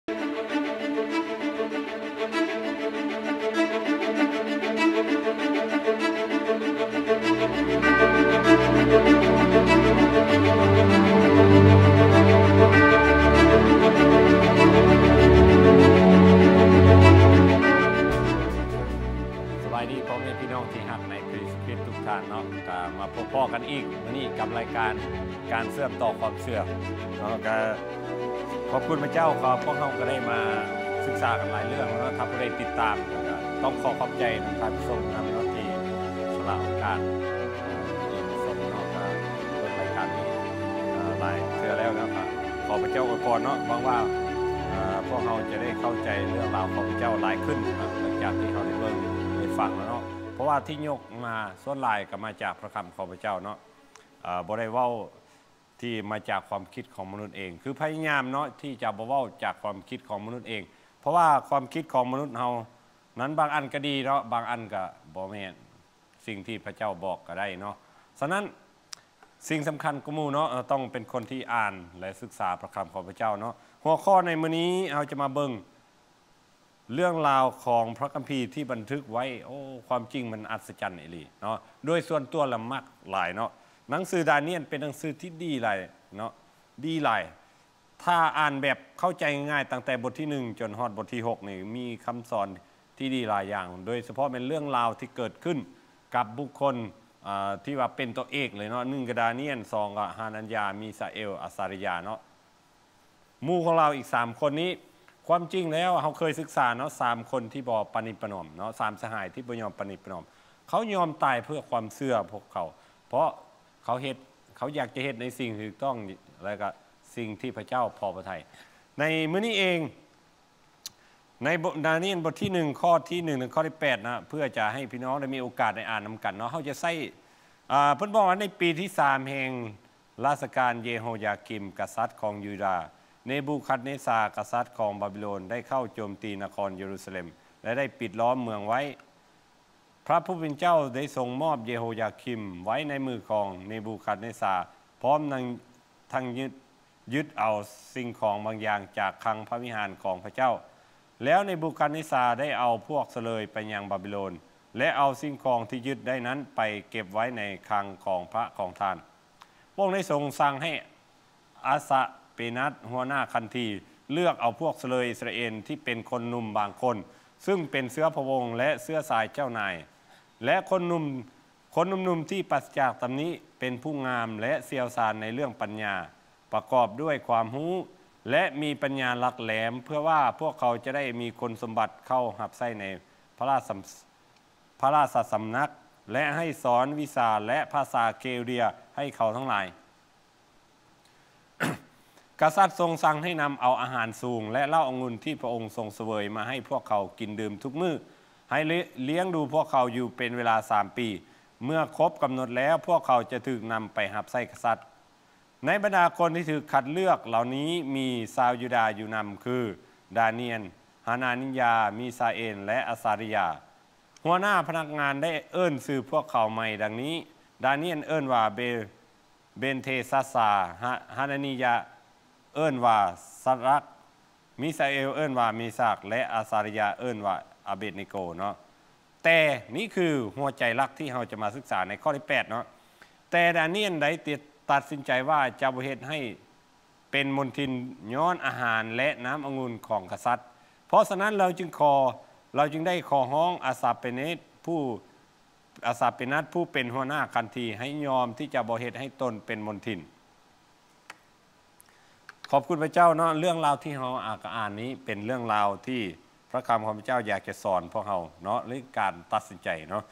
ສະບາຍດີພໍ່ແມ່ພີ່ນ້ອງທີ່ຮັກໃນພຣະເຢຊູຄຣິດທຸກທ່ານເນາະ, ກະມາພົບພໍ້ກັນອີກມື້ນີ້ກັບລາຍການ ການເຊື່ອມຕໍ່ຄວາມເຊື່ອເນາະ. ກະຂອບຄຸນພຣະເຈົ້າ ເພາະພວກເຮົາກະໄດ້ມາສຶກສາກັນຫຼາຍເລື່ອງເນາະ. ຖ້າຜູ້ໃດຕິດຕາມ ກະຕ້ອງຂໍຂອບໃຈນຳທ່ານຜູ້ຊົມນຳເນາະ ທີ່ສະຫຼະໂອກາດ ເອີ່ ເຂົ້າມາຊົມເນາະ. ກະເບິ່ງລາຍການນີ້ ເອີ່ ຫຼາຍເທື່ອແລ້ວເນາະ. ກະຂໍພຣະເຈົ້າອວຍພອນເນາະ, ຫວັງວ່າ ເອີ່ ພວກເຮົາຈະໄດ້ເຂົ້າໃຈເລື່ອງລາວຂອງພຣະເຈົ້າຫຼາຍຂຶ້ນເນາະ ຫຼັງຈາກທີ່ເຮົາໄດ້ເບິ່ງໄດ້ຟັງແລ້ວເນາະ. ເພາະວ່າທີ່ຍົກມາສ່ວນຫຼາຍກະມາຈາກພຣະຄຳຂອງພຣະເຈົ້າເນາະ, ເອີ່ ບໍ່ໄດ້ເວົ້າທີ່ມາຈາກຄວາມຄິດຂອງມະນຸດເອງ. ຄືພະຍາຍາມເນາະ ທີ່ຈະບໍ່ເວົ້າຈາກຄວາມຄິດຂອງມະນຸດເອງ, ເພາະວ່າຄວາມຄິດຂອງມະນຸດເຮົານັ້ນ ບາງອັນກະດີເນາະ, ບາງອັນກະບໍ່ແມ່ນ ສິ່ງທີ່ພຣະເຈົ້າບອກກະໄດ້ເນາະ. ສະນັ້ນ ສິ່ງສຳຄັນກວ່າໝູ່ເນາະ ເຮົາຕ້ອງເປັນຄົນທີ່ອ່ານ ແລະ ສຶກສາພຣະຄຳຂອງພຣະເຈົ້າເນາະ. ຫົວຂໍ້ໃນມື້ນີ້ເຮົາຈະມາເບິ່ງເລື່ອງລາວຂອງພຣະຄຳພີທີ່ບັນທຶກໄວ້. ໂອ້ ຄວາມຈິງມັນອັດສະຈັນອີ່ຫຼີເນາະ. ໂດຍສ່ວນຕົວລະມັກຫຼາຍເນາະ. ໜັງສືດານຽນເປັນໜັງສືທີ່ດີຫຼາຍເນາະ, ດີຫຼາຍ. ຖ້າອ່ານແບບເຂົ້າໃຈງ່າຍໆ ຕັ້ງແຕ່ບົດທີໜຶ່ງຈົນຮອດບົດທີຫົກນີ້ ມີຄຳສອນທີ່ດີຫຼາຍຢ່າງ, ໂດຍສະເພາະແມ່ນເລື່ອງລາວທີ່ເກີດຂຶ້ນກັບບຸກຄົນ ເອີ່ ທີ່ວ່າເປັນຕົວເອກເລີຍເນາະ. ໜຶ່ງກະດານຽນ, ສອງກະຮານັນຍາ, ມີຊາເອວ, ອາຊາຣິຍາເນາະ. ໝູ່ຂອງລາວອີກສາມຄົນນີ້ ຄວາມຈິງແລ້ວເຮົາເຄີຍສຶກສາເນາະ, ສາມຄົນທີ່ບໍ່ປະນິປະນອມເນາະ, ສາມສະຫາຍທີ່ບໍ່ຍອມປະນິປະນອມ. ເຂົາຍອມຕາຍເພື່ອຄວາມເຊື່ອພວກເຂົາ, ເພາະເຂົາເຮັດ ເຂົາຢາກຈະເຮັດໃນສິ່ງທີ່ຖືກຕ້ອງ ແລະ ກະສິ່ງທີ່ພຣະເຈົ້າພໍພະໄທ. ໃນມື້ນີ້ເອງ ໃນບົດ ດານຽນບົດທີໜຶ່ງ ຂໍ້ທີໜຶ່ງ ເຖິງຂໍ້ທີແປດນະ, ເພື່ອຈະໃຫ້ພີ່ນ້ອງໄດ້ມີໂອກາດໄດ້ອ່ານນຳກັນເນາະ. ເຮົາຈະໃຊ້ ເອີ່ ເພິ່ນບອກວ່າໃນປີທີສາມແຫ່ງລາຊະການເຢໂຮຢາຄິມ ກະສັດຂອງຢູດາ, ເນບູຄັດເນຊາ ກະສັດຂອງບາບິໂລນ ໄດ້ເຂົ້າໂຈມຕີນະຄອນເຢຣູຊາເລັມ ແລະ ໄດ້ປິດລ້ອມເມືອງໄວ້. ພຣະຜູ້ເປັນເຈົ້າໄດ້ຊົງມອບເຢໂຮຢາຄິມໄວ້ໃນມືຂອງເນບູຄັດເນຊາ, ພ້ອມທັງ ທັງຍຶດ ຍຶດເອົາສິ່ງຂອງບາງຢ່າງຈາກຄັງພຣະວິຫານຂອງພຣະເຈົ້າ. ແລ້ວເນບູຄັດເນຊາໄດ້ເອົາພວກສະເລີຍໄປຍັງບາບິໂລນ ແລະ ເອົາສິ່ງຂອງທີ່ຍຶດໄດ້ນັ້ນໄປເກັບໄວ້ໃນຄັງຂອງພຣະຂອງທ່ານ. ພຣະອົງໄດ້ຊົງສັ່ງໃຫ້ ອາສະເປນັດ ຫົວໜ້າຄັນທີ ເລືອກເອົາພວກສະເລີຍອິດສະຣາເອນທີ່ເປັນຄົນໜຸ່ມບາງຄົນ ຊຶ່ງເປັນເຊື້ອພະວົງ ແລະ ເຊື້ອສາຍເຈົ້ານາຍ ແລະ ຄົນໜຸ່ມ ຄົນໜຸ່ມໆທີ່ປາສະຈາກຕຳໜິ, ເປັນຜູ້ງາມ ແລະ ຊ່ຽວຊານໃນເລື່ອງປັນຍາ, ປະກອບດ້ວຍຄວາມຮູ້ ແລະ ມີປັນຍາຫຼັກແຫຼມ, ເພື່ອວ່າພວກເຂົາຈະໄດ້ມີຄຸນສົມບັດເຂົ້າຮັບໃຊ້ໃນພະລາຊະ ພະລາຊະສຳນັກ ແລະ ໃຫ້ສອນວິຊາ ແລະ ພາສາເຄລເດຍໃຫ້ເຂົາທັງຫຼາຍ. ກະສັດຊົງສັ່ງໃຫ້ນຳເອົາອາຫານສູງ ແລະ ເຫຼົ້າອະງຸ່ນທີ່ພະອົງຊົງສະເຫວີຍມາໃຫ້ພວກເຂົາກິນດື່ມທຸກມື້, ໃຫ້ລ້ຽງດູພວກເຂົາຢູ່ເປັນເວລາສາມປີ. ເມື່ອຄົບກຳນົດແລ້ວ, ພວກເຂົາຈະຖືກນຳໄປຮັບໃຊ້ກະສັດ. ໃນບັນດາຄົນທີ່ຖືກຄັດເລືອກເຫຼົ່ານີ້ ມີຊາວຢູດາຢູ່ນຳ ຄື ດານຽນ, ຮານານິຍາ, ມີຊາເອນ ແລະ ອາຊາຣິຍາ. ຫົວໜ້າພະນັກງານໄດ້ເອີ້ນຊື່ພວກເຂົາໃໝ່ດັ່ງນີ້: ດານຽນເອີ້ນວ່າ ເບ ເບນເທຊັດຊາ, ຮາ ຮານານິຍາເອີ້ນວ່າຊາດຣັກ, ມີຊາເອວເອີ້ນວ່າເມຊາກ ແລະ ອາຊາຣິຍາເອີ້ນວ່າອາເບດເນໂກເນາະ. ແຕ່ນີ້ຄືຫົວໃຈຫຼັກທີ່ເຮົາຈະມາສຶກສາໃນຂໍ້ທີແປດເນາະ. ແຕ່ດານຽນໄດ້ຕັດ ຕັດສິນໃຈວ່າຈະບໍ່ເຮັດໃຫ້ເປັນມົນທິນຍ້ອນອາຫານ ແລະ ນ້ຳອະງຸ່ນຂອງກະສັດ. ເພາະສະນັ້ນລາວຈຶ່ງຂໍ ລາວຈຶ່ງໄດ້ຂໍຮ້ອງອາຊາເປເນດ ຜູ້ ອາຊາເປນັດ ຜູ້ເປັນຫົວໜ້າຄັນທີ ໃຫ້ຍອມທີ່ຈະບໍ່ເຮັດໃຫ້ຕົນເປັນມົນທິນ. ຂອບຄຸນພະເຈົ້າເນາະ, ເລື່ອງລາວທີ່ເຮົາ ອາ ກະອ່ານນີ້ເປັນເລື່ອງລາວທີ່ພະຄຳຂອງພະເຈົ້າຢາກຈະສອນພວກເຮົາເນາະ ເລື່ອງການຕັດສິນໃຈເນາະ.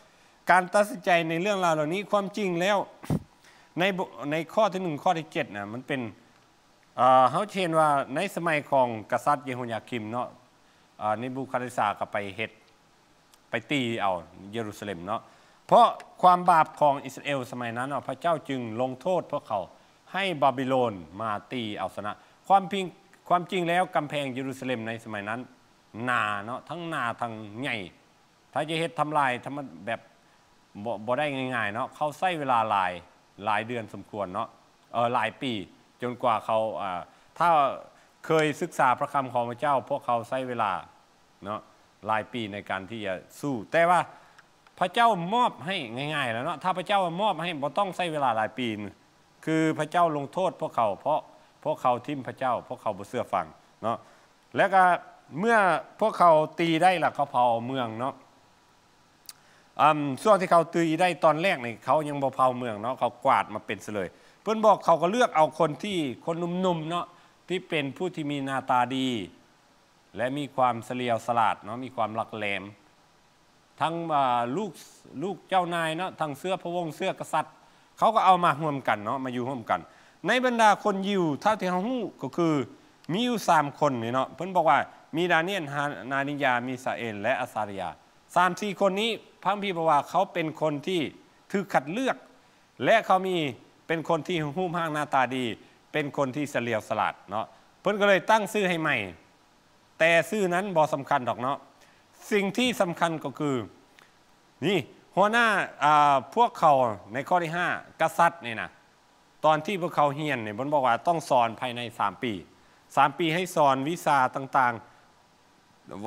ການຕັດສິນໃຈໃນເລື່ອງລາວເຫຼົ່ານີ້ ຄວາມຈິງແລ້ວ ໃນ ໃນຂໍ້ທີໜຶ່ງ ຂໍ້ທີເຈັດນະ ມັນເປັນ ເອີ ເຮົາຈະເຫັນວ່າໃນສະໄໝຂອງກະສັດເຢໂຮຢາຄິມເນາະ ເນບູຄັດເນຊາກະໄປເຮັດ ໄປຕີເອົາເຢຣູຊາເລັມເນາະ. ເພາະຄວາມບາບຂອງອິດສະຣາເອວສະໄໝນັ້ນເນາະ ພະເຈົ້າຈຶ່ງລົງໂທດພວກເຂົາໃຫ້ບາບິໂລນມາຕີເອົາຊະນະ. ຄວາມຈິງ ຄວາມຈິງແລ້ວກຳແພງເຢຣູຊາເລັມໃນສະໄໝນັ້ນໜາເນາະ, ທັງໜາທັງໃຫຍ່. ຖ້າຈະເຮັດທຳລາຍ ທຳ ແບບ ບໍ່ ບໍ່ໄດ້ງ່າຍໆເນາະ, ເຂົາໃຊ້ເວລາຫຼາຍ ຫຼາຍເດືອນສົມຄວນເນາະ ເອີ ຫຼາຍປີ ຈົນກວ່າເຂົາ ອາ ຖ້າ ເຄີຍສຶກສາພຣະຄຳຂອງພຣະເຈົ້າ, ພວກເຂົາໃຊ້ເວລາເນາະ ຫຼາຍປີໃນການທີ່ຈະສູ້, ແຕ່ວ່າພຣະເຈົ້າມອບໃຫ້ ງ່າຍໆແລ້ວເນາະ, ຖ້າພຣະເຈົ້າມອບໃຫ້ ບໍ່ຕ້ອງໃຊ້ເວລາຫຼາຍປີ, ຄືພຣະເຈົ້າລົງໂທດພວກເຂົາ ເພາະພວກເຂົາຖິ້ມພຣະເຈົ້າ, ພວກເຂົາບໍ່ເຊື່ອຟັງເນາະ. ແລ້ວກໍເມື່ອພວກເຂົາຕີໄດ້ລະ ເຂົາເຜົາເມືອງເນາະ. ອາ ຊ່ວງທີ່ເຂົາຕີໄດ້ຕອນແລກນີ້ ເຂົາຍັງບໍ່ເຜົາເມືອງເນາະ, ເຂົາກວາດມາເປັນຊະເລີຍ. ເພິ່ນບອກເຂົາກໍເລືອກເອົາຄົນທີ່ ຄົນໜຸ່ມໆເນາະ ທີ່ເປັນຜູ້ທີ່ມີໜ້າຕາດີ ແລະ ມີຄວາມສະຫຼຽວສະຫຼາດເນາະ, ມີຄວາມຫຼັກແຫຼມ, ທັງ ອາ ລູກ ລູກເຈົ້ານາຍເນາະ, ທັງເຊື້ອພະວົງ ເຊື້ອກະສັດ, ເຂົາກໍເອົາມາຮ່ວມກັນເນາະ, ມາຢູ່ຮ່ວມກັນ. ໃນບັນດາຄົນຢິວ ເທົ່າທີ່ເຮົາຮູ້ກໍຄືມີຢູ່ສາມຄົນນີ້ເນາະ, ເພິ່ນບອກວ່າມີດານຽນ, ຮາ ຮານານິຍາ, ມີຊາເອນ ແລະ ອາຊາຣຍາ. ສາມສີ່ຄົນນີ້ ພະຄຳພີບອກວ່າເຂົາເປັນຄົນທີ່ຖືກຄັດເລືອກ ແລະ ເຂົາມີ ເປັນຄົນທີ່ຮູບຮ່າງໜ້າຕາດີ, ເປັນຄົນທີ່ສະຫຼຽວສະຫຼາດເນາະ, ເພິ່ນກໍເລີຍຕັ້ງຊື່ໃຫ້ໃໝ່. ແຕ່ຊື່ນັ້ນບໍ່ສຳຄັນດອກເນາະ, ສິ່ງທີ່ສຳຄັນກໍຄື ນີ້ ຫົວໜ້າ ອາ ພວກເຂົາໃນຂໍ້ທີຫ້າ ກະສັດນີ້ນະ, ຕອນທີ່ພວກເຂົາຮຽນນີ້ ເພິ່ນບອກວ່າຕ້ອງສອນພາຍໃນສາມປີ, ສາມປີໃຫ້ສອນວິຊາຕ່າງ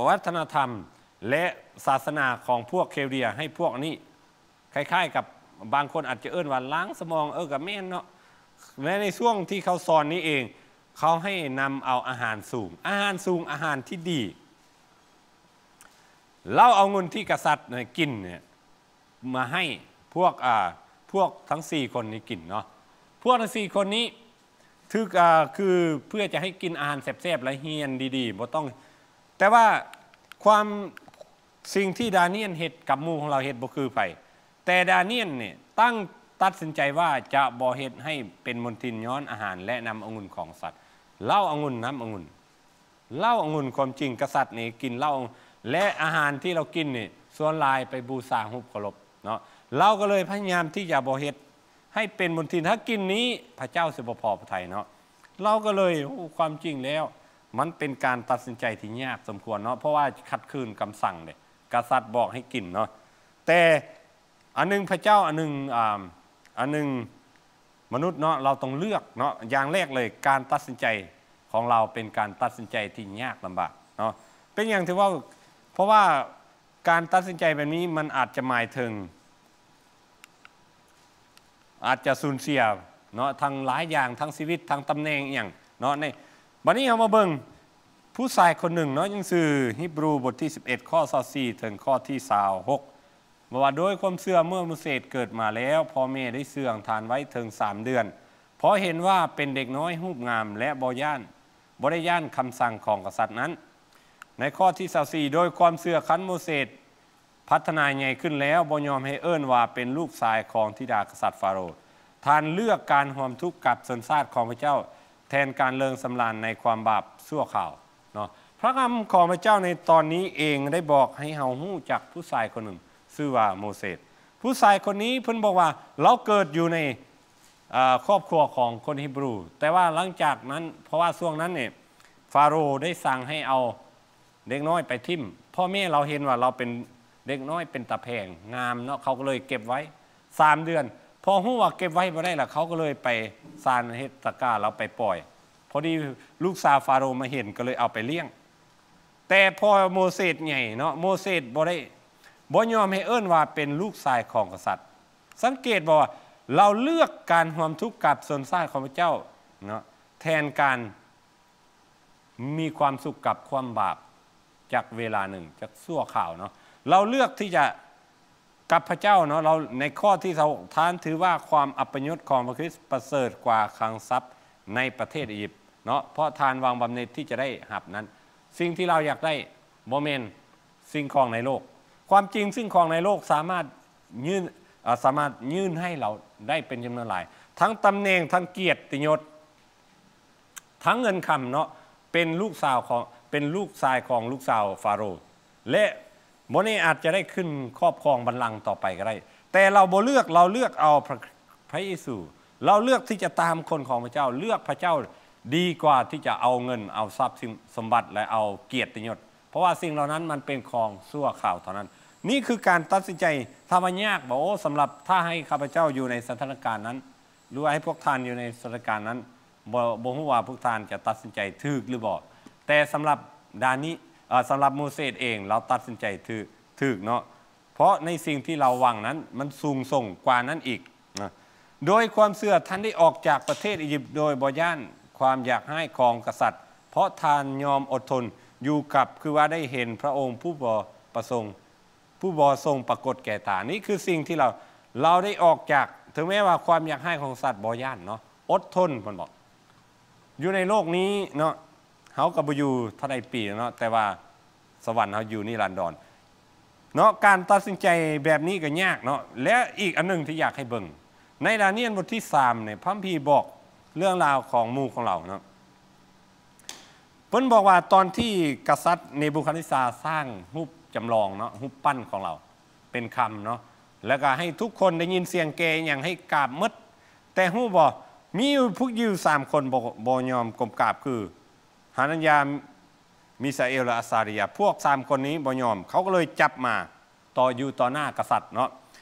ໆ ວັດທະນະທຳ ແລະ ສາສະໜາຂອງພວກເຄວເດຍໃຫ້ພວກນີ້, ຄ້າຍໆກັບບາງຄົນອາດຈະເອີ້ນວ່າລ້າງສະໝອງ, ເອີ ກໍແມ່ນເນາະ. ແລະ ໃນຊ່ວງທີ່ເຂົາສອນນີ້ເອງ ເຂົາໃຫ້ນຳເອົາອາຫານສູງ, ອາຫານສູງ, ອາຫານທີ່ດີ, ເຫຼົ້າອະງຸ່ນທີ່ກະສັດໃຫ້ກິນນີ້ ມາໃຫ້ພວກ ອາ ພວກທັງສີ່ຄົນນີ້ກິນເນາະ. ພວກທັງສີ່ຄົນນີ້ຖືກ ອາ ຄືເພື່ອຈະໃຫ້ກິນອາຫານແຊບໆ ແລະ ຮຽນດີໆ, ບໍ່ຕ້ອງ, ແຕ່ວ່າຄວາມ ສິ່ງທີ່ດານຽນເຮັດກັບໝູ່ຂອງລາວເຮັດບໍ່ຄືໃຜ, ແຕ່ດານຽນນີ້ຕັ້ງ ຕັດສິນໃຈວ່າຈະບໍ່ເຮັດໃຫ້ເປັນມົນທິນຍ້ອນອາຫານ ແລະ ນ້ຳອະງຸ່ນຂອງສັດ, ເຫຼົ້າອະງຸ່ນ, ນ້ຳອະງຸ່ນ, ເຫຼົ້າອະງຸ່ນ. ຄວາມຈິງກະສັດນີ້ກິນເຫຼົ້າ ແລະ ອາຫານທີ່ລາວກິນນີ້ ສ່ວນຫຼາຍໄປບູຊາຮູບເຄົາລົບເນາະ. ລາວກໍເລີຍພະຍາຍາມທີ່ຈະບໍ່ເຮັດໃຫ້ເປັນມົນທິນ, ຖ້າກິນນີ້ພະເຈົ້າຊິບໍ່ພໍພະໄທເນາະ. ລາວກໍເລີຍ ໂອ້ ຄວາມຈິງແລ້ວ ມັນເປັນການຕັດສິນໃຈທີ່ຍາກສົມຄວນເນາະ, ເພາະວ່າຂັດຂືນຄຳສັ່ງເດ້, ກະສັດບອກໃຫ້ກິນເນາະ. ແຕ່ ອັນໜຶ່ງພະເຈົ້າ, ອັນໜຶ່ງ ອາ ອັນໜຶ່ງມະນຸດເນາະ, ເຮົາຕ້ອງເລືອກເນາະ. ຢ່າງແລກເລີຍ ການຕັດສິນໃຈຂອງເຮົາເປັນການຕັດສິນໃຈທີ່ຍາກລຳບາກເນາະ. ເປັນຫຍັງຖືວ່າ? ເພາະວ່າການຕັດສິນໃຈແບບນີ້ ມັນອາດຈະໝາຍເຖິງ ອາດຈະສູນເສຍເນາະ, ທັງຫຼາຍຢ່າງ, ທັງຊີວິດ, ທັງຕຳແໜ່ງອີ່ຫຍັງເນາະ. ໃນ ບັດນີ້ເຮົາມາເບິ່ງຜູ້ຊາຍຄົນໜຶ່ງເນາະ, ໜັງສືຮີບຣູບົດທີສິບເອັດ ຂໍ້ຊາວສີ່ ເຖິງຂໍ້ທີຊາວຫົກ ບອກວ່າ ໂດຍຄວາມເຊື່ອ ເມື່ອໂມເສດເກີດມາແລ້ວ ພໍ່ແມ່ໄດ້ເຊື່ອງທ່ານໄວ້ເຖິງສາມເດືອນ ເພາະເຫັນວ່າເປັນເດັກນ້ອຍຮູບງາມ ແລະ ບໍ່ຢ້ານ ບໍ່ໄດ້ຢ້ານຄຳສັ່ງຂອງກະສັດນັ້ນ. ໃນຂໍ້ທີຊາວສີ່ ໂດຍຄວາມເຊື່ອ ຄັນໂມເສດພັດທະນາໃຫຍ່ຂຶ້ນແລ້ວ ບໍ່ຍອມໃຫ້ເອີ້ນວ່າເປັນລູກຊາຍຂອງທິດາກະສັດຟາໂຣ, ທ່ານເລືອກການຮ່ວມທຸກກັບຊົນຊາດຂອງພະເຈົ້າ ແທນການເລີງສຳລານໃນຄວາມບາບຊົ່ວຄາວເນາະ. ພະຄຳຂອງພະເຈົ້າໃນຕອນນີ້ເອງໄດ້ບອກໃຫ້ເຮົາຮູ້ຈັກຜູ້ຊາຍຄົນໜຶ່ງ ຊື່ວ່າໂມເສດ. ຜູ້ຊາຍຄົນນີ້ເພິ່ນບອກວ່າລາວເກີດຢູ່ໃນ ເອີ ຄອບຄົວຂອງຄົນຮີບຣູ, ແຕ່ວ່າຫຼັງຈາກນັ້ນ, ເພາະວ່າຊ່ວງນັ້ນນີ້ ຟາໂຣໄດ້ສັ່ງໃຫ້ເອົາເດັກນ້ອຍໄປຖິ້ມ. ພໍ່ແມ່ລາວເຫັນວ່າລາວເປັນເດັກນ້ອຍເປັນຕາແພງງາມເນາະ, ເຂົາກໍເລີຍເກັບໄວ້ສາມເດືອນ. ພໍຮູ້ວ່າເກັບໄວ້ບໍ່ໄດ້ລະ ເຂົາກໍເລີຍໄປສານເຮັດຕະກາລາວໄປປ່ອຍ. ພໍດີລູກສາວຟາໂຣມາເຫັນ ກໍເລີຍເອົາໄປລ້ຽງ. ແຕ່ພໍໂມເສດໃຫຍ່ເນາະ, ໂມເສດບໍ່ໄດ້ ບໍ່ຍອມໃຫ້ເອີ້ນວ່າເປັນລູກຊາຍຂອງກະສັດ. ສັງເກດບໍ່ວ່າ ລາວເລືອກການຮ່ວມທຸກກັບຊົນຊາດຂອງພະເຈົ້າເນາະ ແທນການມີຄວາມສຸກກັບຄວາມບາບຈັກເວລາໜຶ່ງ, ຈັກຊົ່ວຄາວເນາະ. ລາວເລືອກທີ່ຈະກັບພະເຈົ້າເນາະ. ລາວ ໃນຂໍ້ທີຊາວຫົກ ທ່ານຖືວ່າຄວາມອັບປະຍົດຂອງພະຄຣິດປະເສີດກວ່າຄັງຊັບໃນປະເທດອີຢິບເນາະ, ເພາະທ່ານຫວັງບຳເໜັດທີ່ຈະໄດ້ຮັບນັ້ນ. ສິ່ງທີ່ລາວຢາກໄດ້ບໍ່ແມ່ນສິ່ງຂອງໃນໂລກ. ຄວາມຈິງສິ່ງຂອງໃນໂລກສາມາດຍື່ນ ເອີ ສາມາດຍື່ນໃຫ້ລາວໄດ້ເປັນຈຳນວນຫຼາຍ, ທັງຕຳແໜ່ງ, ທັງກຽດຕິຍົດ, ທັງເງິນຄຳເນາະ, ເປັນລູກສາວຂອງ ເປັນລູກຊາຍຂອງລູກສາວຟາໂຣ ແລະ ບໍ່ແນ່ອາດຈະໄດ້ຂຶ້ນຄອບຄອງບັນລັງຕໍ່ໄປກໍໄດ້. ແຕ່ລາວບໍ່ເລືອກ, ລາວເລືອກເອົາພະ ພະເຢຊູ. ລາວເລືອກທີ່ຈະຕາມຄົນຂອງພະເຈົ້າ, ເລືອກພະເຈົ້າດີກວ່າທີ່ຈະເອົາເງິນ, ເອົາຊັບສິນສົມບັດ ແລະ ເອົາກຽດຕິຍົດ, ເພາະວ່າສິ່ງເຫຼົ່ານັ້ນມັນເປັນຂອງຊົ່ວຄາວເທົ່ານັ້ນ. ນີ້ຄືການຕັດສິນໃຈ. ຖາມວ່າຍາກບໍ່? ໂອ້ ສຳລັບ ຖ້າໃຫ້ຂ້າພະເຈົ້າຢູ່ໃນສະຖານະການນັ້ນ ຫຼືວ່າໃຫ້ພວກທ່ານຢູ່ໃນສະຖານະການນັ້ນ, ບໍ່ ບໍ່ຮູ້ວ່າພວກທ່ານຈະຕັດສິນໃຈຖືກຫຼືບໍ່, ແຕ່ສຳລັບດານີ ເອີ ສຳລັບໂມເສສເອງ ລາວຕັດສິນໃຈຖືກ ຖືກເນາະ, ເພາະໃນສິ່ງທີ່ລາວຫວັງນັ້ນ ມັນສູງສົ່ງກວ່ານັ້ນອີກນະ. ໂດຍຄວາມເຊື່ອທ່ານໄດ້ອອກຈາກປະເທດອີຢິບໂດຍບໍ່ຢ້ານຄວາມຢາກຮ້າຍຂອງກະສັດ, ເພາະທ່ານຍອມອົດທົນຢູ່ກັບ ຄືວ່າໄດ້ເຫັນພະອົງຜູ້ບໍ່ປະສົງ ຜູ້ບໍ່ຊົງປາກົດແກ່ຕາ. ນີ້ຄືສິ່ງທີ່ລາວ ລາວໄດ້ອອກຈາກ ເຖິງແມ້ວ່າຄວາມຢາກຮ້າຍຂອງສັດບໍ່ຢ້ານເນາະ, ອົດທົນ ເພິ່ນບອກ. ຢູ່ໃນໂລກນີ້ເນາະ ເຮົາກໍບໍ່ຢູ່ເທົ່າໃດປີແລ້ວເນາະ, ແຕ່ວ່າສະຫວັນເຮົາຢູ່ນິລັນດອນເນາະ. ການຕັດສິນໃຈແບບນີ້ກໍຍາກເນາະ. ແລະ ອີກອັນໜຶ່ງທີ່ຢາກໃຫ້ເບິ່ງ ໃນດານຽນບົດທີສາມນີ້ ພະຄຳພີບອກເລື່ອງລາວຂອງໝູ່ຂອງລາວເນາະ. ເພິ່ນບອກວ່າຕອນທີ່ກະສັດເນບູຄັດເນຊາສ້າງຮູບຈຳລອງເນາະ, ຮູບປັ້ນຂອງລາວເປັນຄຳເນາະ, ແລ້ວກໍໃຫ້ທຸກຄົນໄດ້ຍິນສຽງແກຫຍັງໃຫ້ກາບໝົດ. ແຕ່ຮູ້ບໍ່? ມີຢູ່ພວກຢິວສາມຄົນບໍ່ ບໍ່ຍອມກົ້ມກາບ ຄື ຮານານຍາ, ມິຊາເອລ ແລະ ອາຊາຣິຍາ. ພວກສາມຄົນນີ້ບໍ່ຍອມ, ເຂົາກໍເລີຍຈັບມາຕໍ່ ຢູ່ຕໍ່ໜ້າກະສັດເນາະ,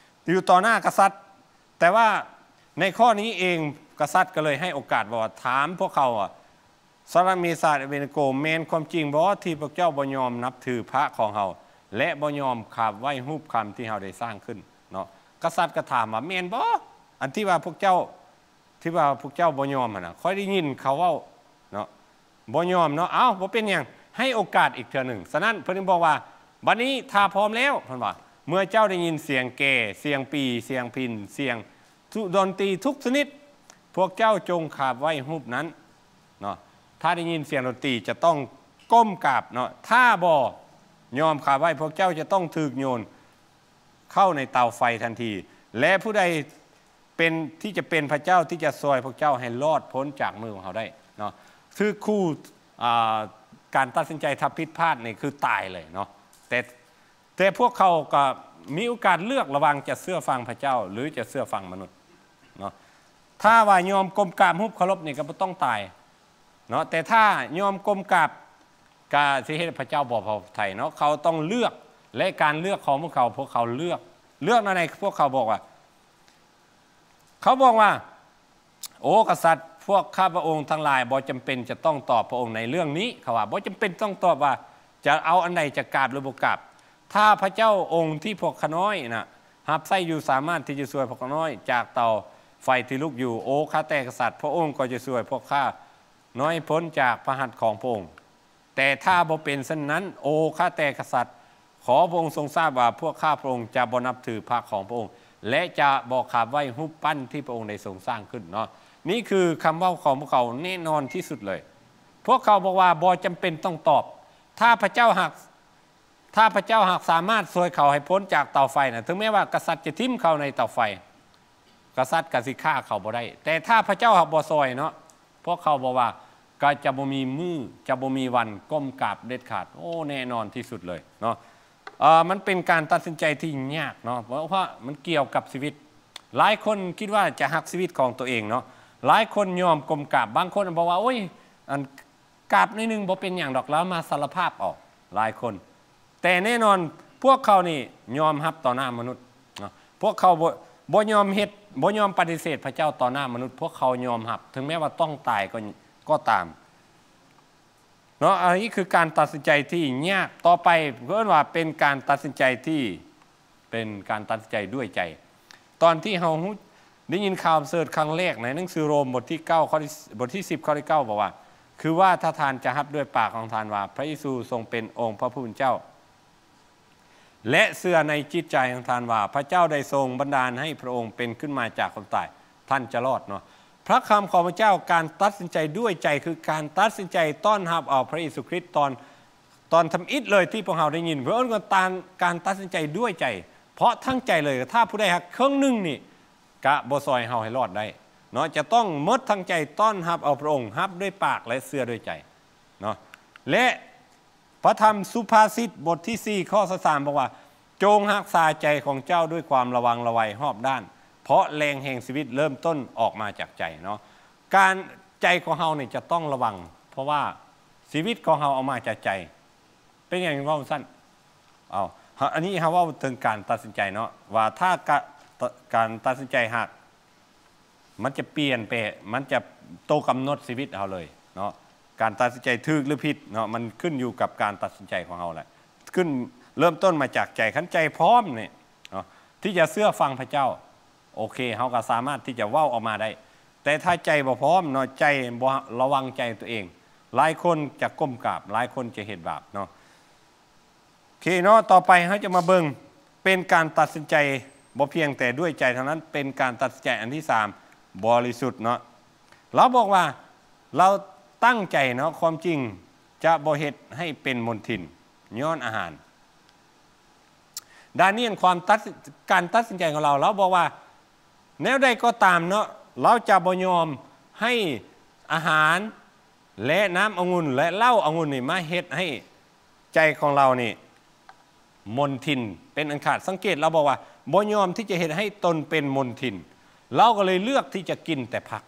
ຢູ່ຕໍ່ໜ້າກະສັດ. ແຕ່ວ່າໃນຂໍ້ນີ້ເອງ ກະສັດກໍເລີຍໃຫ້ໂອກາດວ່າ ຖາມພວກເຂົາວ່າ ຊາດຣາກ ເມຊາກ ແລະ ອາເບດເນໂກ, ແມ່ນຄວາມຈິງບໍ່ທີ່ພວກເຈົ້າບໍ່ຍອມນັບຖືພະຂອງເຮົາ ແລະ ບໍ່ຍອມຂາບໄຫວ້ຮູບຄຳທີ່ເຮົາໄດ້ສ້າງຂຶ້ນເນາະ? ກະສັດກໍຖາມວ່າ ແມ່ນບໍ່ ອັນທີ່ວ່າພວກເຈົ້າ ທີ່ວ່າພວກເຈົ້າບໍ່ຍອມຫັ້ນນະ? ຂ້ອຍໄດ້ຍິນເຂົາເວົ້າເນາະ. ບໍ່ຍອມເນາະ. ເອົ້າ ບໍ່ເປັນຫຍັງ, ໃຫ້ໂອກາດອີກເທື່ອໜຶ່ງ. ສະນັ້ນເພິ່ນຈຶ່ງບອກວ່າ ບັດນີ້ຖ້າພ້ອມແລ້ວ ເພິ່ນວ່າ ເມື່ອເຈົ້າໄດ້ຍິນສຽງແກ, ສຽງປີ, ສຽງພິນ, ສຽງ ທຸ ດົນຕີທຸກຊະນິດ, ພວກເຈົ້າຈົ່ງຂາບໄຫວ້ຮູບນັ້ນເນາະ. ຖ້າໄດ້ຍິນສຽງດົນຕີຈະຕ້ອງກົ້ມກາບເນາະ, ຖ້າບໍ່ຍອມຂາບໄຫວ້ ພວກເຈົ້າຈະຕ້ອງຖືກໂຍນເຂົ້າໃນເຕົາໄຟທັນທີ, ແລະ ຜູ້ໃດເປັນ ທີ່ຈະເປັນພະເຈົ້າທີ່ຈະຊ່ວຍພວກເຈົ້າໃຫ້ລອດພົ້ນຈາກມືຂອງເຮົາໄດ້ເນາະ? ຖືກຂູ່ ອ່າ ການຕັດສິນໃຈຖ້າຜິດພາດນີ້ຄືຕາຍເລີຍເນາະ. ແຕ່ ແຕ່ພວກເຂົາກໍມີໂອກາດເລືອກລະຫວ່າງຈະເຊື່ອຟັງພະເຈົ້າ ຫຼື ຈະເຊື່ອຟັງມະນຸດເນາະ. ຖ້າວ່າຍອມກົ້ມກາບຮູບເຄົາລົບນີ້ກໍບໍ່ຕ້ອງຕາຍເນາະ, ແຕ່ຖ້າຍອມກົ້ມກາບ ກໍຊິເຮັດໃຫ້ພະເຈົ້າບໍ່ພໍພະໄທເນາະ. ເຂົາຕ້ອງເລືອກ ແລະ ການເລືອກຂອງພວກເຂົາ ພວກເຂົາເລືອກ ເລືອກແນວໃດ? ພວກເຂົາບອກວ່າ ເຂົາບອກວ່າ ໂອ ກະສັດ, ພວກຂ້າພະອົງທັງຫຼາຍບໍ່ຈຳເປັນຈະຕ້ອງຕອບພະອົງໃນເລື່ອງນີ້. ເຂົາວ່າບໍ່ຈຳເປັນຕ້ອງຕອບວ່າຈະເອົາອັນໃດ, ຈະກາບ ຫຼື ບໍ່ກາບ. ຖ້າພະເຈົ້າອົງທີ່ພວກຂ້ານ້ອຍນະ ຮັບໃຊ້ຢູ່ ສາມາດທີ່ຈະຊ່ວຍພວກຂ້ານ້ອຍຈາກເຕົາໄຟທີ່ລຸກຢູ່, ໂອ ຂ້າແຕ່ກະສັດ, ພະອົງກໍຈະຊ່ວຍພວກຂ້ານ້ອຍພົ້ນຈາກພະຫັດຂອງພະອົງ. ແຕ່ຖ້າບໍ່ເປັນເຊັ່ນນັ້ນ, ໂອ ຂ້າແຕ່ກະສັດ, ຂໍພະອົງຊົງຊາບວ່າ ພວກຂ້າພະອົງຈະບໍ່ນັບຖືພະຂອງພະອົງ ແລະ ຈະບໍ່ຂາບໄຫວ້ຮູບປັ້ນທີ່ພະອົງໄດ້ຊົງສ້າງຂຶ້ນເນາະ. ນີ້ຄືຄຳເວົ້າຂອງພວກເຂົາແນ່ນອນທີ່ສຸດເລີຍ. ພວກເຂົາບອກວ່າບໍ່ຈຳເປັນຕ້ອງຕອບ. ຖ້າພະເຈົ້າຫາກ ຖ້າພະເຈົ້າຫາກສາມາດຊ່ວຍເຂົາໃຫ້ພົ້ນຈາກເຕົາໄຟນະ, ເຖິງແມ້ວ່າກະສັດຈະຖິ້ມເຂົາໃນເຕົາໄຟ, ກະສັດກໍຊິຂ້າເຂົາບໍ່ໄດ້. ແຕ່ຖ້າພະເຈົ້າຫາກບໍ່ຊ່ອຍເນາະ, ພວກເຂົາບອກວ່າ ກໍຈະບໍ່ມີມື້ ຈະບໍ່ມີວັນກົ້ມກາບເດັດຂາດ. ໂອ້ ແນ່ນອນທີ່ສຸດເລີຍເນາະ. ເອີ ມັນເປັນການຕັດສິນໃຈທີ່ຍາກເນາະ, ເພາະວ່າມັນກ່ຽວກັບຊີວິດ. ຫຼາຍຄົນຄິດວ່າຈະຮັກຊີວິດຂອງຕົວເອງເນາະ, ຫຼາຍຄົນຍອມກົ້ມກາບ. ບາງຄົນບອກວ່າ ໂອ້ຍ ອັນ ກາບໜ້ອຍໜຶ່ງບໍ່ເປັນຫຍັງດອກ, ລາວມາສາລະພາບເອົາ ຫຼາຍຄົນ. ແຕ່ແນ່ນອນພວກເຂົານີ້ຍອມຮັບຕໍ່ໜ້າມະນຸດເນາະ, ພວກເຂົາບໍ່ ບໍ່ຍອມເຮັດ ບໍ່ຍອມປະຕິເສດພະເຈົ້າຕໍ່ໜ້າມະນຸດ, ພວກເຂົາຍອມຮັບ ເຖິງແມ້ວ່າຕ້ອງຕາຍກໍ ກໍຕາມເນາະ. ອັນນີ້ຄືການຕັດສິນໃຈທີ່ຍາກ. ຕໍ່ໄປເອີ້ນວ່າເປັນການຕັດສິນໃຈທີ່ ເປັນການຕັດສິນໃຈດ້ວຍໃຈ. ຕອນທີ່ເຮົາຮູ້ ໄດ້ຍິນຂ່າວປະເສີດຄັ້ງແລກໃນໜັງສືໂຣມ ບົດທີເກົ້າ ຂໍ້ທີ ບົດທີສິບ ຂໍ້ທີເກົ້າ ບອກວ່າ ຄືວ່າຖ້າທ່ານຈະຮັບດ້ວຍປາກຂອງທ່ານວ່າ ພະເຢຊູຊົງເປັນອົງພະຜູ້ເປັນເຈົ້າ ແລະ ເຊື່ອໃນຈິດໃຈຂອງທ່ານວ່າ ພະເຈົ້າໄດ້ຊົງບັນດານໃຫ້ພະອົງເປັນຂຶ້ນມາຈາກຄວາມຕາຍ, ທ່ານຈະລອດເນາະ. ພະຄຳຂອງພະເຈົ້າ, ການຕັດສິນໃຈດ້ວຍໃຈ ຄືການຕັດສິນໃຈຕ້ອນຮັບເອົາພະເຢຊູຄຣິດ ຕອນ ຕອນທຳອິດເລີຍທີ່ພວກເຮົາໄດ້ຍິນ, ເພິ່ນເອີ້ນວ່າ ການຕັດສິນໃຈດ້ວຍໃຈ, ເພາະທັງໃຈເລີຍ. ຖ້າຜູ້ໃດຮັກເຄິ່ງໜຶ່ງນີ້ ກະບໍ່ຊ່ອຍເຮົາໃຫ້ລອດໄດ້ເນາະ, ຈະຕ້ອງໝົດທັງໃຈຕ້ອນຮັບເອົາພະອົງ, ຮັບດ້ວຍປາກ ແລະ ເຊື່ອດ້ວຍໃຈເນາະ. ແລະ ພະທຳສຸພາສິດ ບົດທີສີ່ ຂໍ້ຊາວສາມ ບອກວ່າ ຈົ່ງຮັກສາໃຈຂອງເຈົ້າດ້ວຍຄວາມລະວັງລະໄວຮອບດ້ານ, ເພາະແຫຼ່ງແຫ່ງຊີວິດເລີ່ມຕົ້ນອອກມາຈາກໃຈເນາະ. ການ ໃຈຂອງເຮົານີ້ຈະຕ້ອງລະວັງ, ເພາະວ່າຊີວິດຂອງເຮົາອອກມາຈາກໃຈ. ເປັນຫຍັງເວົ້າຊັ້ນ? ເອົາ ອັນນີ້ເຮົາເວົ້າເຖິງການຕັດສິນໃຈເນາະ, ວ່າຖ້າກະ ການຕັດສິນໃຈຫາກ ມັນຈະປ່ຽນໄປ ມັນຈະໂຕກຳນົດຊີວິດເຮົາເລີຍເນາະ. ການຕັດສິນໃຈຖືກຫຼືຜິດເນາະ ມັນຂຶ້ນຢູ່ກັບການຕັດສິນໃຈຂອງເຮົາແຫຼະ. ຂຶ້ນ ເລີ່ມຕົ້ນມາຈາກໃຈ. ຄັນໃຈພ້ອມນີ້ເນາະ ທີ່ຈະເຊື່ອຟັງພະເຈົ້າ, ໂອເຄ ເຮົາກໍສາມາດທີ່ຈະເວົ້າອອກມາໄດ້. ແຕ່ຖ້າໃຈບໍ່ພ້ອມເນາະ ໃຈບໍ່ລະວັງໃຈຕົວເອງ, ຫຼາຍຄົນຈະກົ້ມກາບ, ຫຼາຍຄົນຈະເຮັດບາບເນາະ. ໂອເຄເນາະ, ຕໍ່ໄປເຮົາຈະມາເບິ່ງ ເປັນການຕັດສິນໃຈບໍ່ພຽງແຕ່ດ້ວຍໃຈເທົ່ານັ້ນ, ເປັນການຕັດສິນໃຈອັນທີສາມ ບໍລິສຸດເນາະ. ລາວບອກວ່າ ລາວຕັ້ງໃຈເນາະ, ຄວາມຈິງຈະບໍ່ເຮັດໃຫ້ເປັນມົນທິນຍ້ອນອາຫານ. ດານຽນ ຄວາມຕັດ ການຕັດສິນໃຈຂອງລາວ, ລາວບອກວ່າ ແນວໃດກໍຕາມເນາະ ລາວຈະບໍ່ຍອມໃຫ້ອາຫານ ແລະ ນ້ຳອະງຸ່ນ ແລະ ເຫຼົ້າອະງຸ່ນນີ້ມາເຮັດໃຫ້ໃຈຂອງລາວນີ້ມົນທິນເປັນອັນຂາດ. ສັງເກດລາວບອກວ່າ ບໍ່ຍອມທີ່ຈະເຮັດໃຫ້ຕົນເປັນມົນທິນ, ລາວກໍເລີຍເລືອກທີ່ຈະກິນແຕ່ຜັກ.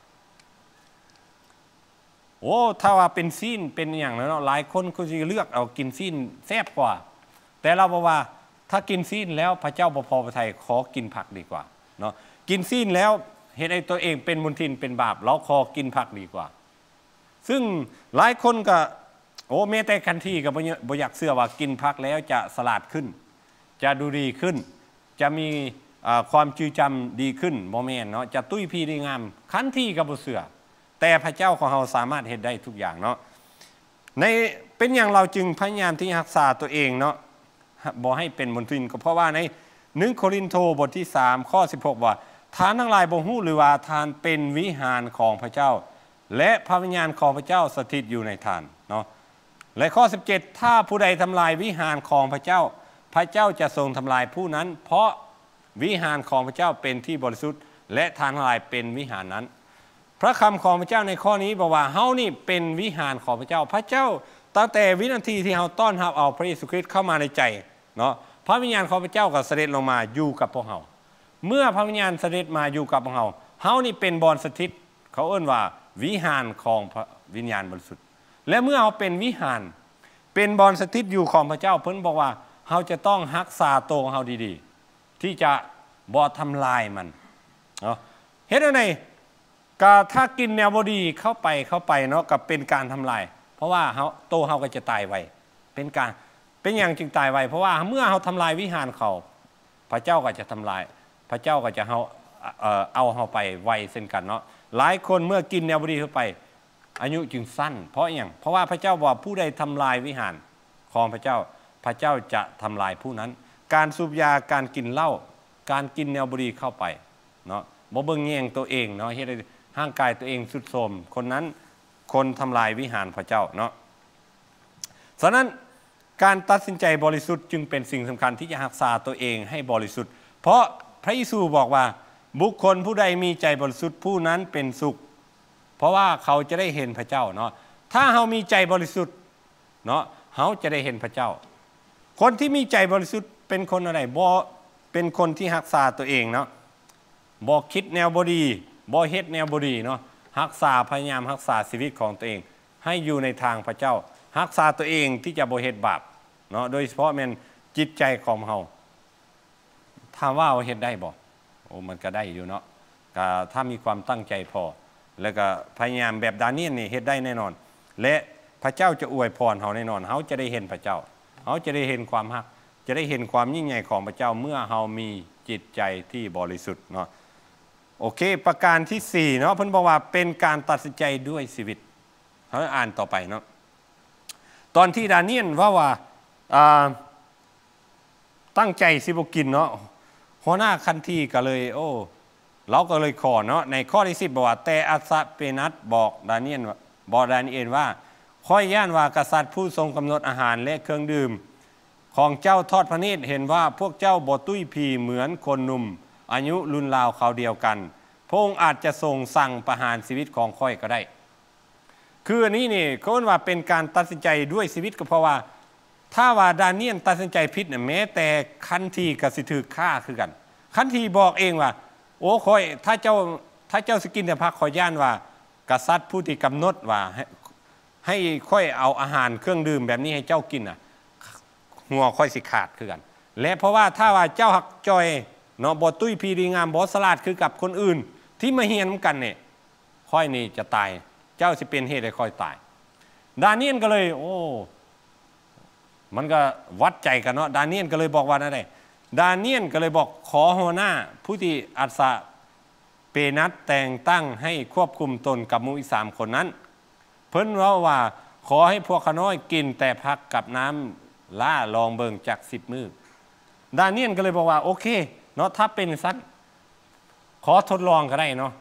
ໂອ້ ຖ້າວ່າເປັນຊີ້ນເປັນຫຍັງແລ້ວເນາະ ຫຼາຍຄົນກໍຊິເລືອກເອົາກິນຊີ້ນແຊບກວ່າ, ແຕ່ລາວບອກວ່າ ຖ້າກິນຊີ້ນແລ້ວພະເຈົ້າບໍ່ພໍພະໄທ, ຂໍກິນຜັກດີກວ່າເນາະ. ກິນຊີ້ນແລ້ວເຮັດໃຫ້ຕົວເອງເປັນມົນທິນເປັນບາບ, ລາວຂໍກິນຜັກດີກວ່າ. ຊຶ່ງຫຼາຍຄົນກໍ ໂອ້ ແມ້ແຕ່ຄັນທີກໍບໍ່ ບໍ່ຢາກເຊື່ອວ່າກິນຜັກແລ້ວຈະສະຫຼາດຂຶ້ນ, ຈະດູດີຂຶ້ນ, ຈະມີ ເອີ ຄວາມຈື່ຈຳດີຂຶ້ນ, ບໍ່ແມ່ນເນາະ, ຈະຕຸ້ຍຜີດີງາມ. ຄັນທີກໍບໍ່ເຊື່ອ, ແຕ່ພະເຈົ້າຂອງເຮົາສາມາດເຮັດໄດ້ທຸກຢ່າງເນາະ. ໃນ ເປັນຫຍັງລາວຈຶ່ງພະຍາຍາມທີ່ຮັກສາຕົວເອງເນາະ ບໍ່ໃຫ້ເປັນມົນທິນ? ກໍເພາະວ່າໃນໜຶ່ງໂຄລິນໂທ ບົດທີສາມ ຂໍ້ສິບຫົກ ວ່າ ທ່ານທັງຫຼາຍບໍ່ຮູ້ຫຼືວ່າທ່ານເປັນວິຫານຂອງພະເຈົ້າ ແລະ ພະວິນຍານຂອງພະເຈົ້າສະຖິດຢູ່ໃນທ່ານເນາະ. ແລະ ຂໍ້ສິບເຈັດ ຖ້າຜູ້ໃດທຳລາຍວິຫານຂອງພະເຈົ້າ ພະເຈົ້າຈະຊົງທຳລາຍຜູ້ນັ້ນ, ເພາະວິຫານຂອງພະເຈົ້າເປັນທີ່ບໍລິສຸດ ແລະ ທ່ານທັງຫຼາຍເປັນວິຫານນັ້ນ. ພະຄຳຂອງພະເຈົ້າໃນຂໍ້ນີ້ບອກວ່າ ເຮົານີ້ເປັນວິຫານຂອງພະເຈົ້າ. ພະເຈົ້າ ຕັ້ງແຕ່ວິນາທີທີ່ເຮົາຕ້ອນຮັບເອົາພະເຢຊູຄຣິດເຂົ້າມາໃນໃຈເນາະ ພະວິນຍານຂອງພະເຈົ້າກໍສະເດັດລົງມາຢູ່ກັບພວກເຮົາ. ເມື່ອພະວິນຍານສະເດັດມາຢູ່ກັບພວກເຮົາ, ເຮົານີ້ເປັນບ່ອນສະຖິດ, ເຂົາເອີ້ນວ່າວິຫານຂອງພະວິນຍານບໍລິສຸດ. ແລະ ເມື່ອເຮົາເປັນວິຫານ, ເປັນບ່ອນສະຖິດຢູ່ຂອງພະເຈົ້າ, ເພິ່ນບອກວ່າເຮົາຈະຕ້ອງຮັກສາໂຕເຮົາດີໆ ທີ່ຈະບໍ່ທຳລາຍມັນເນາະ. ເຮັດແນວໃດ? ກະຖ້າກິນແນວບໍ່ດີເຂົ້າໄປ ເຂົ້າໄປເນາະ ກະເປັນການທຳລາຍ, ເພາະວ່າເຮົາ ໂຕເຮົາກໍຈະຕາຍໄວ. ເປັນການ ເປັນຫຍັງຈຶ່ງຕາຍໄວ? ເພາະວ່າເມື່ອເຮົາທຳລາຍວິຫານເຂົາ, ພະເຈົ້າກໍຈະທຳລາຍ, ພະເຈົ້າກໍຈະເຮົາ ເອີ ເອົາເຮົາໄປໄວເຊັ່ນກັນເນາະ. ຫຼາຍຄົນເມື່ອກິນແນວບໍ່ດີເຂົ້າໄປ ອາຍຸຈຶ່ງສັ້ນ. ເພາະຫຍັງ? ເພາະວ່າພະເຈົ້າບອກວ່າ ຜູ້ໃດທຳລາຍວິຫານຂອງພະເຈົ້າ, ພະເຈົ້າຈະທຳລາຍຜູ້ນັ້ນ. ການສູບຢາ, ການກິນເຫຼົ້າ, ການກິນແນວບໍ່ດີເຂົ້າໄປເນາະ, ບໍ່ເບິ່ງແຍງຕົວເອງເນາະ, ເຮັດໃຫ້ຮ່າງກາຍຕົວເອງຊຸດໂຊມ, ຄົນນັ້ນຄົນທຳລາຍວິຫານພະເຈົ້າເນາະ. ສະນັ້ນ ການຕັດສິນໃຈບໍລິສຸດຈຶ່ງເປັນສິ່ງສຳຄັນທີ່ຈະຮັກສາຕົວເອງໃຫ້ບໍລິສຸດ, ເພາະພະເຢຊູບອກວ່າ ບຸກຄົນຜູ້ໃດມີໃຈບໍລິສຸດ ຜູ້ນັ້ນເປັນສຸກ, ເພາະວ່າເຂົາຈະໄດ້ເຫັນພະເຈົ້າເນາະ. ຖ້າເຮົາມີໃຈບໍລິສຸດເນາະ ເຮົາຈະໄດ້ເຫັນພະເຈົ້າ. ຄົນທີ່ມີໃຈບໍລິສຸດເປັນຄົນແນວໃດ? ບໍ່ ເປັນຄົນທີ່ຮັກສາຕົວເອງເນາະ, ບໍ່ຄິດແນວບໍ່ດີ, ບໍ່ເຮັດແນວບໍ່ດີເນາະ, ຮັກສາ ພະຍາຍາມຮັກສາຊີວິດຂອງຕົວເອງ ໃຫ້ຢູ່ໃນທາງພະເຈົ້າ, ຮັກສາຕົວເອງທີ່ຈະບໍ່ເຮັດບາບເນາະ, ໂດຍສະເພາະແມ່ນຈິດໃຈຂອງເຮົາ. ຖາມວ່າເຮົາເຮັດໄດ້ບໍ່? ໂອ້ ມັນກະໄດ້ຢູ່ເນາະ, ກະຖ້າມີຄວາມຕັ້ງໃຈພໍ ແລ້ວກະພະຍາຍາມແບບດານຽນນີ້ ເຮັດໄດ້ແນ່ນອນ ແລະ ພະເຈົ້າຈະອວຍພອນເຮົາແນ່ນອນ. ເຮົາຈະໄດ້ເຫັນພະເຈົ້າ, ເຮົາຈະໄດ້ເຫັນຄວາມຮັກ, ຈະໄດ້ເຫັນຄວາມຍິ່ງໃຫຍ່ຂອງພະເຈົ້າ ເມື່ອເຮົາມີຈິດໃຈທີ່ບໍລິສຸດເນາະ. ໂອເຄ ປະການທີສີ່ເນາະ ເພິ່ນບອກວ່າເປັນການຕັດສິນໃຈດ້ວຍຊີວິດ. ເຮົາອ່ານຕໍ່ໄປເນາະ. ຕອນທີ່ດານຽນເວົ້າວ່າ ອ່າ ຕັ້ງໃຈຊິບໍ່ກິນເນາະ, ຫົວໜ້າຄັນທີກໍເລີຍ ໂອ້ ລາວກໍເລີຍຂໍເນາະ. ໃນຂໍ້ທີສິບບອກວ່າ ແຕ່ອັດສະເປນັດບອກດານຽນ ບອກດານຽນວ່າ ຂ້ອຍຢ້ານວ່າກະສັດຜູ້ຊົງກຳນົດອາຫານ ແລະ ເຄື່ອງດື່ມ ຂອງເຈົ້າທອດພະເນດເຫັນວ່າພວກເຈົ້າບໍ່ຕຸ້ຍຜີເໝືອນຄົນໜຸ່ມອາຍຸລຸນລາວຄາວດຽວກັນ, ພະອົງອາດຈະຊົງສັ່ງປະຫານຊີວິດຂອງຂ້ອຍກໍໄດ້. ຄືອັນນີ້ນີ້ເຂົາເອີ້ນວ່າເປັນການຕັດສິນໃຈດ້ວຍຊີວິດ, ກໍເພາະວ່າຖ້າວ່າດານຽນຕັດສິນໃຈຜິດນະ ແມ້ແຕ່ຄັນທີກໍຊິຖືກຂ້າຄືກັນ. ຄັນທີບອກເອງວ່າ ໂອ້ ຂ້ອຍ ຖ້າເຈົ້າ ຖ້າເຈົ້າຊິກິນແຕ່ຜັກ, ຂ້ອຍຢ້ານວ່າກະສັດຜູ້ທີ່ກຳນົດວ່າໃຫ້ ໃຫ້ຂ້ອຍເອົາອາຫານເຄື່ອງດື່ມແບບນີ້ໃຫ້ເຈົ້າກິນນະ ຫົວຂ້ອຍຊິຂາດຄືກັນ. ແລະ ເພາະວ່າຖ້າວ່າເຈົ້າຮັກຈ່ອຍເນາະ, ບໍ່ຕຸ້ຍຜີດີງາມ, ບໍ່ສະຫຼາດຄືກັບຄົນອື່ນ, ທີ່ມາຮຽນນຳກັນນີ້ ຂ້ອຍນີ້ຈະຕາຍ ເຈົ້າຊິເປັນເຫດໃຫ້ຂ້ອຍຕາຍ. ດານຽນກໍເລີຍ ໂອ້ ມັນກໍວັດໃຈກັນເນາະ. ດານຽນກໍເລີຍບອກວ່າແນວໃດ? ດານຽນກໍເລີຍບອກ ຂໍຫົວໜ້າຜູ້ທີ່ອັດສະເປນັດແຕ່ງຕັ້ງໃຫ້ຄວບຄຸມຕົນກັບໝູ່ອີກສາມຄົນນັ້ນ. ເພິ່ນເວົ້າວ່າ ຂໍໃຫ້ພວກຂ້ານ້ອຍກິນແຕ່ຜັກກັບນ້ຳຫຼ້າລອງເບິ່ງຈັກສິບມື້. ດານຽນກໍເລີຍບອກວ່າ ໂອເຄເນາະ ຖ້າເປັນຊັ້ນ ຂໍທົດລອງກໍໄດ້ເນາະ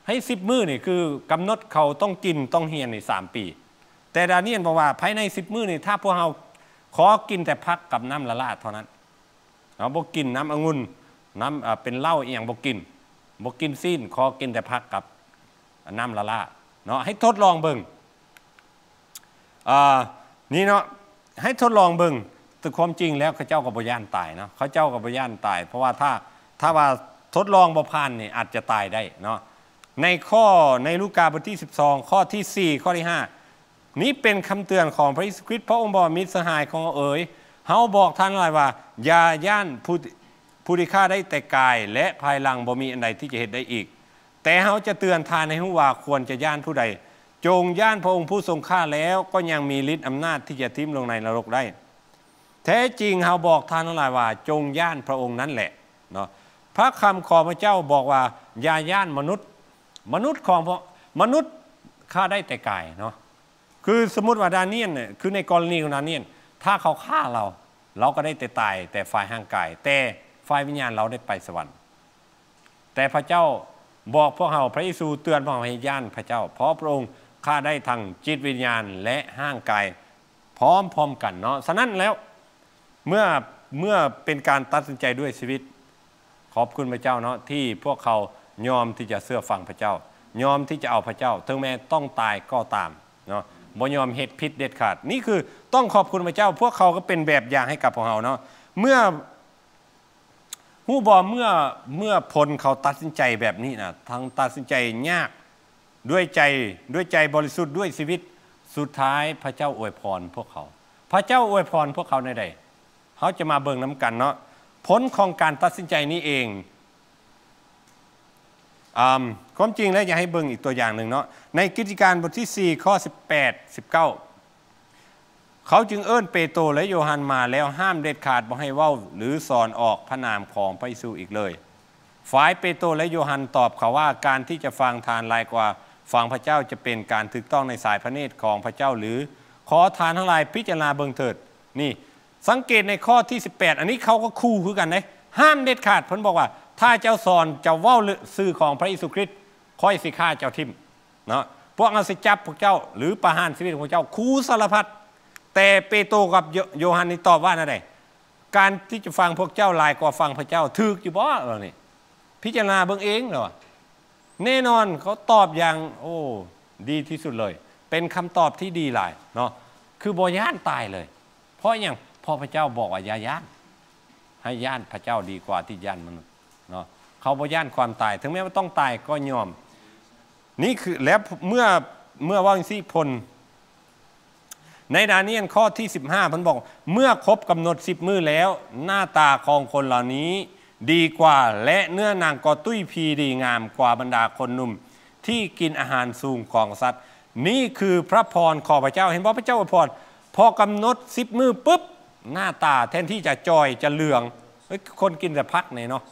ໃຫ້ສິບມື້ນີ້ ຄືກຳນົດເຂົາຕ້ອງກິນຕ້ອງຮຽນນີ້ສາມປີ. ແຕ່ດານຽນບອກວ່າ ພາຍໃນສິບມື້ນີ້ ຖ້າພວກເຮົາຂໍກິນແຕ່ຜັກກັບນ້ຳຫຼ້າໆເທົ່ານັ້ນ ເຮົາບໍ່ກິນນ້ຳອະງຸ່ນ ນ້ຳ ເອີ ເປັນເຫຼົ້າອີ່ຫຍັງບໍ່ກິນ ບໍ່ກິນຊີ້ນ ຂໍກິນແຕ່ຜັກກັບນ້ຳຫຼ້າໆເນາະ ໃຫ້ທົດລອງເບິ່ງ ເອີ ນີ້ເນາະ ໃຫ້ທົດລອງເບິ່ງ. ແຕ່ຄວາມຈິງແລ້ວເຂົາເຈົ້າກໍບໍ່ຢ້ານຕາຍເນາະ ເຂົາເຈົ້າກໍບໍ່ຢ້ານຕາຍ ເພາະວ່າຖ້າ ຖ້າວ່າທົດລອງບໍ່ຜ່ານນີ້ ອາດຈະຕາຍໄດ້ເນາະ. ໃນຂໍ້ ໃນລູກາບົດທີສິບສອງ ຂໍ້ທີສີ່ ຂໍ້ທີຫ້າ ນີ້ເປັນຄຳເຕືອນຂອງພະເຢຊູຄຣິດ. ພະອົງບອກວ່າ ມິດສະຫາຍຂອງເຮົາເອີຍ, ເຮົາບອກທ່ານທັງຫຼາຍວ່າ ຢ່າຢ້ານຜູ້ ຜູ້ທີ່ຂ້າໄດ້ແຕ່ກາຍ ແລະ ພາຍຫຼັງບໍ່ມີອັນໃດທີ່ຈະເຮັດໄດ້ອີກ. ແຕ່ເຮົາຈະເຕືອນທ່ານໃຫ້ຮູ້ວ່າຄວນຈະຢ້ານຜູ້ໃດ. ຈົ່ງຢ້ານພະອົງຜູ້ຊົງຂ້າແລ້ວ ກໍຍັງມີລິດອຳນາດທີ່ຈະຖິ້ມລົງໃນນະລົກໄດ້. ແທ້ຈິງເຮົາບອກທ່ານທັງຫຼາຍວ່າ ຈົ່ງຢ້ານພະອົງນັ້ນແຫຼະເນາະ. ພະຄຳຂອງພະເຈົ້າບອກວ່າ ຢ່າຢ້ານມະນຸດ. ມະນຸດຂອງພະ ມະນຸດຂ້າໄດ້ແຕ່ກາຍເນາະ. ຄືສົມມຸດວ່າດານຽນເນຍ ຄືໃນກໍລະນີຂອງດານຽນ ຖ້າເຂົາຂ້າລາວ ລາວກໍໄດ້ແຕ່ຕາຍແຕ່ຝ່າຍຮ່າງກາຍ ແຕ່ຝ່າຍວິນຍານລາວໄດ້ໄປສະຫວັນ. ແຕ່ພະເຈົ້າບອກພວກເຮົາ ພະເຢຊູເຕືອນພວກເຮົາໃຫ້ຢ້ານພະເຈົ້າ ເພາະພະອົງຂ້າໄດ້ທັງຈິດວິນຍານ ແລະ ຮ່າງກາຍ ພ້ອມໆກັນເນາະ. ສະນັ້ນແລ້ວ ເມື່ອ ເມື່ອເປັນການຕັດສິນໃຈດ້ວຍຊີວິດ ຂອບຄຸນພະເຈົ້າເນາະ ທີ່ພວກເຂົາຍອມທີ່ຈະເຊື່ອຟັງພະເຈົ້າ ຍອມທີ່ຈະເອົາພະເຈົ້າ ເຖິງແມ່ນຕ້ອງຕາຍກໍຕາມເນາະ ບໍ່ຍອມເຮັດຜິດເດັດຂາດ. ນີ້ຄືຕ້ອງຂອບຄຸນພະເຈົ້າ ພວກເຂົາກໍເປັນແບບຢ່າງໃຫ້ກັບພວກເຮົາເນາະ. ເມື່ອ ຮູ້ບໍ່ ເມື່ອ ເມື່ອພົນເຂົາຕັດສິນໃຈແບບນີ້ນະ ທັງຕັດສິນໃຈຍາກ ດ້ວຍໃຈ ດ້ວຍໃຈບໍລິສຸດ ດ້ວຍຊີວິດ ສຸດທ້າຍພະເຈົ້າອວຍພອນພວກເຂົາ. ພະເຈົ້າອວຍພອນພວກເຂົາແນວໃດ? ເຮົາຈະມາເບິ່ງນຳກັນເນາະ ຜົນຂອງການຕັດສິນໃຈນີ້ເອງ. ອາ ຄວາມຈິງແລ້ວ ຢາກໃຫ້ເບິ່ງອີກຕົວຢ່າງໜຶ່ງເນາະ ໃນກິດຈະການບົດທີສີ່ ຂໍ້ສິບແປດ ສິບເກົ້າ ເຂົາຈຶ່ງເອີ້ນເປໂຕ ແລະ ໂຢຮັນມາ ແລ້ວຫ້າມເດັດຂາດບໍ່ໃຫ້ເວົ້າ ຫຼື ສອນອອກພະນາມຂອງພະເຢຊູອີກເລີຍ. ຝ່າຍເປໂຕ ແລະ ໂຢຮັນຕອບເຂົາວ່າ ການທີ່ຈະຟັງທ່ານຫຼາຍກວ່າຟັງພະເຈົ້າ ຈະເປັນການຖືກຕ້ອງໃນສາຍພະເນດຂອງພະເຈົ້າຫຼື? ຂໍທ່ານທັງຫຼາຍພິຈາລະນາເບິ່ງເຖີດ. ນີ້ ສັງເກດໃນຂໍ້ທີສິບແປດ ອັນນີ້ເຂົາກໍຂູ່ຄືກັນເດ້ ຫ້າມເດັດຂາດ. ເພິ່ນບອກວ່າ ຖ້າເຈົ້າສອນ ເຈົ້າເວົ້າຊື່ຂອງພະເຢຊູຄຣິດ ຂ້ອຍຊິຂ້າເຈົ້າຖິ້ມເນາະ ພວກເຮົາຊິຈັບພວກເຈົ້າ ຫຼື ປະຫານຊີວິດຂອງເຈົ້າ ຂູ່ສາລະພັດ. ແຕ່ເປໂຕກັບໂຢ ໂຢຮັນນີ້ຕອບວ່າແນວໃດ? ການທີ່ຈະຟັງພວກເຈົ້າຫຼາຍກວ່າຟັງພະເຈົ້າ ຖືກຢູ່ບໍ່? ເຫຼົ່ານີ້ ພິຈາລະນາເບິ່ງເອງ ລາວວ່າ. ແນ່ນອນ ເຂົາຕອບຢ່າງ ໂອ້ ດີທີ່ສຸດເລີຍ ເປັນຄຳຕອບທີ່ດີຫຼາຍເນາະ ຄືບໍ່ຢ້ານຕາຍເລີຍ. ເພາະຫຍັງ? ເພາະພະເຈົ້າບອກວ່າຢ່າຢ້ານ ໃຫ້ຢ້ານພະເຈົ້າດີກວ່າທີ່ຢ້ານມະນຸດເນາະ. ເຂົາບໍ່ຢ້ານຄວາມຕາຍ ເຖິງແມ່ນວ່າຕ້ອງຕາຍກໍຍອມ. ນີ້ຄື ແລະ ເມື່ອ ເມື່ອເວົ້າຈັ່ງຊີ້ ຜົນ ໃນດານຽນຂໍ້ທີສິບຫ້າ ເພິ່ນບອກ ເມື່ອຄົບກຳນົດສິບມື້ແລ້ວ ໜ້າຕາຂອງຄົນເຫຼົ່ານີ້ດີກວ່າ ແລະ ເນື້ອໜັງກໍຕຸ້ຍພີດີງາມກວ່າບັນດາຄົນໜຸ່ມທີ່ກິນອາຫານສູງຂອງກະສັດ. ນີ້ຄືພະພອນຂອງພະເຈົ້າ. ເຫັນບໍ່? ພະເຈົ້າອວຍພອນ ພໍກຳນົດສິບມື້ປຶບ ໜ້າຕາແທນທີ່ຈະຈ່ອຍ ຈະເຫຼືອງ ເອີຍ ຄົນກິນແຕ່ຜັກນີ້ເນາະ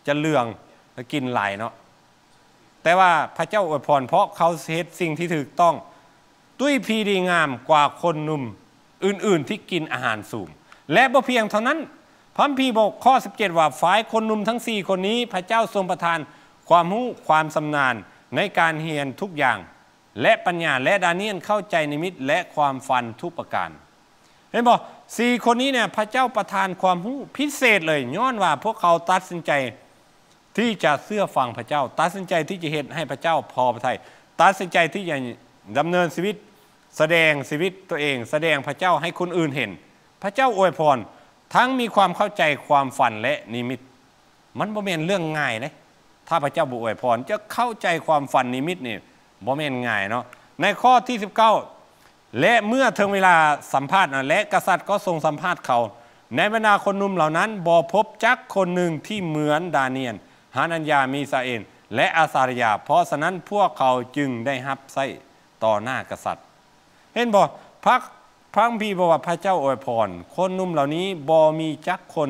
ຈະເຫຼືອງ ແລະ ກິນຫຼາຍເນາະ. ແຕ່ວ່າພະເຈົ້າອວຍພອນ ເພາະເຂົາເຮັດສິ່ງທີ່ຖືກຕ້ອງ ຕຸ້ຍພີດີງາມກວ່າຄົນໜຸ່ມອື່ນໆທີ່ກິນອາຫານສູງ. ແລະ ບໍ່ພຽງເທົ່ານັ້ນ, ພະຄຳພີບອກຂໍ້ສິບເຈັດວ່າ ຝ່າຍຄົນໜຸ່ມທັງສີ່ຄົນນີ້ ພະເຈົ້າຊົງປະທານຄວາມຮູ້ຄວາມຊຳນານໃນການຮຽນທຸກຢ່າງ ແລະ ປັນຍາ, ແລະ ດານຽນເຂົ້າໃຈນິມິດ ແລະ ຄວາມຝັນທຸກປະການ. ເຫັນບໍ່? ສີ່ຄົນນີ້ເນຍ ພະເຈົ້າປະທານຄວາມຮູ້ພິເສດເລີຍ, ຍ້ອນວ່າພວກເຂົາຕັດສິນໃຈ ທີ່ຈະເຊື່ອຟັງພະເຈົ້າ, ຕັດສິນໃຈທີ່ຈະເຮັດໃຫ້ພະເຈົ້າພໍພະໄທ, ຕັດສິນໃຈທີ່ຈະດຳເນີນຊີວິດ, ສະແດງຊີວິດຕົວເອງ, ສະແດງພະເຈົ້າໃຫ້ຄົນອື່ນເຫັນ. ພະເຈົ້າອວຍພອນ, ທັງມີຄວາມເຂົ້າໃຈຄວາມຝັນ ແລະ ນິມິດ. ມັນບໍ່ແມ່ນເລື່ອງງ່າຍເດ້. ຖ້າພະເຈົ້າບໍ່ອວຍພອນ, ຈະເຂົ້າໃຈຄວາມຝັນນິມິດນີ້ບໍ່ແມ່ນງ່າຍເນາະ. ໃນຂໍ້ທີສິບເກົ້າ ແລະ ເມື່ອເຖິງເວລາສຳພາດນັ້ນ ແລະ ກະສັດກໍຊົງສຳພາດເຂົາ, ໃນບັນດາຄົນໜຸ່ມເຫຼົ່ານັ້ນ ບໍ່ພົບຈັກຄົນໜຶ່ງທີ່ເໝືອນດານຽນ, ຮານັນຍາ, ມີຊາເອນ ແລະ ອາສາລິຍາ, ເພາະສະນັ້ນພວກເຂົາຈຶ່ງໄດ້ຮັບໃຊ້ຕໍ່ໜ້າກະສັດ. ເຫັນບໍ່? ພະ ພະຄຳພີບອກວ່າພະເຈົ້າອວຍພອນ, ຄົນໜຸ່ມເຫຼົ່ານີ້ບໍ່ມີຈັກຄົນ